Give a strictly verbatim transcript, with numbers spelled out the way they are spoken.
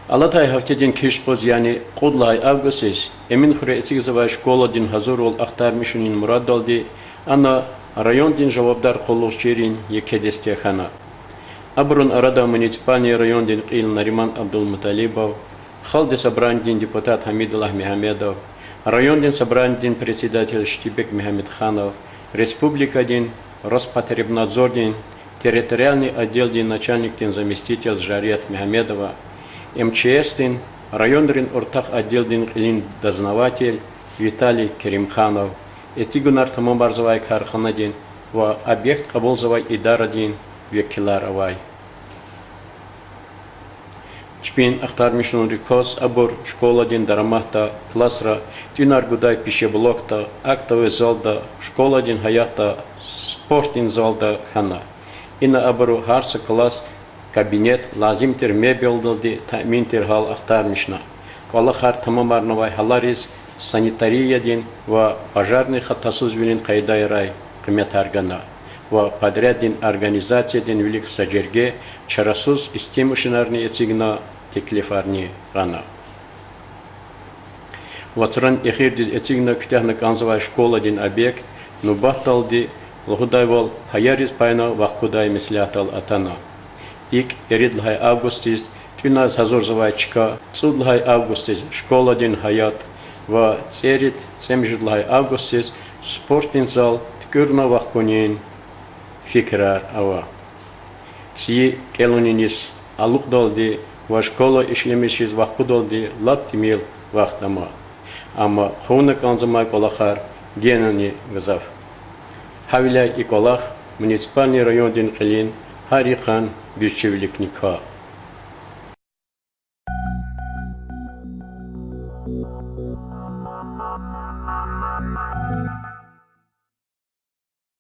Алатай гьафтедин киш юкъуз, яни кьуд лагьай августдиз, Эминхуьре эцигзавай школадин гьазурвал ахтармишунин мураддалди, ана райондин жавабдар къуллугъчийрин еке десте хьана. Абурун арада муниципальный райондин кьил Нариман Абдулмуталибов, Халкьдин Собранидин депутат Гьамидуллагь Мегьамедов, райондин Собранидин председатель Штибек Мегьамедханов, республикадин Роспотребнадзордин территориальный отделдин начальникдин заместитель Жарият Мегьамедова, МЧС-дин районрин уртах отделдин кьилин дознаватель Виталий Керимханов, эцигунар тамамарзавай карханадин ва объект кьабулзавай идарадин векилар авай. Чпин ахтармишунрик кваз абур школадин дараматда классра тӀуьнар гудай пищеблокда, актовый залда, школадин гьаятда, спортдин залда хьана. Ина абуру гьар са класс, кабинет лазим тир мебелдалди таъмин тирвал ахтармишна. КӀвалахар тамамарнавай гьалариз санитариядин ва пожарный хатасузвилин къайдайрай къиметар гана ва подряддин организациядин вилик са жерге чарасуз истемушинарни эцигна, теклифарни гъана. Вацран эхирдиз эцигна куьтягьна кӀанзавай школадин объект нубатдалди, лугьудайвал, паяриз пайна вахкудай меслятдал атана. ИкӀ, ирид лагьай августдиз тӀуьназ гьазурзавай чка, цӀуд лагьай августдиз школадин гьаят ва цӀерид, цӀемуьжуьд лагьай августдиз спортдин зал туькӀуьрна вахкунин фикирар ава. ЦӀийи кӀелунин йис алукьдалди ва школа ишлемишиз вахкудалди лап тӀимил вахт ама. Амма хъувуна кӀанзамай кӀвалахар генани гзаф. Гьавиляй и кӀвалах муниципальный райондин кьилин гьар йикъан гуьзчивиликни ква.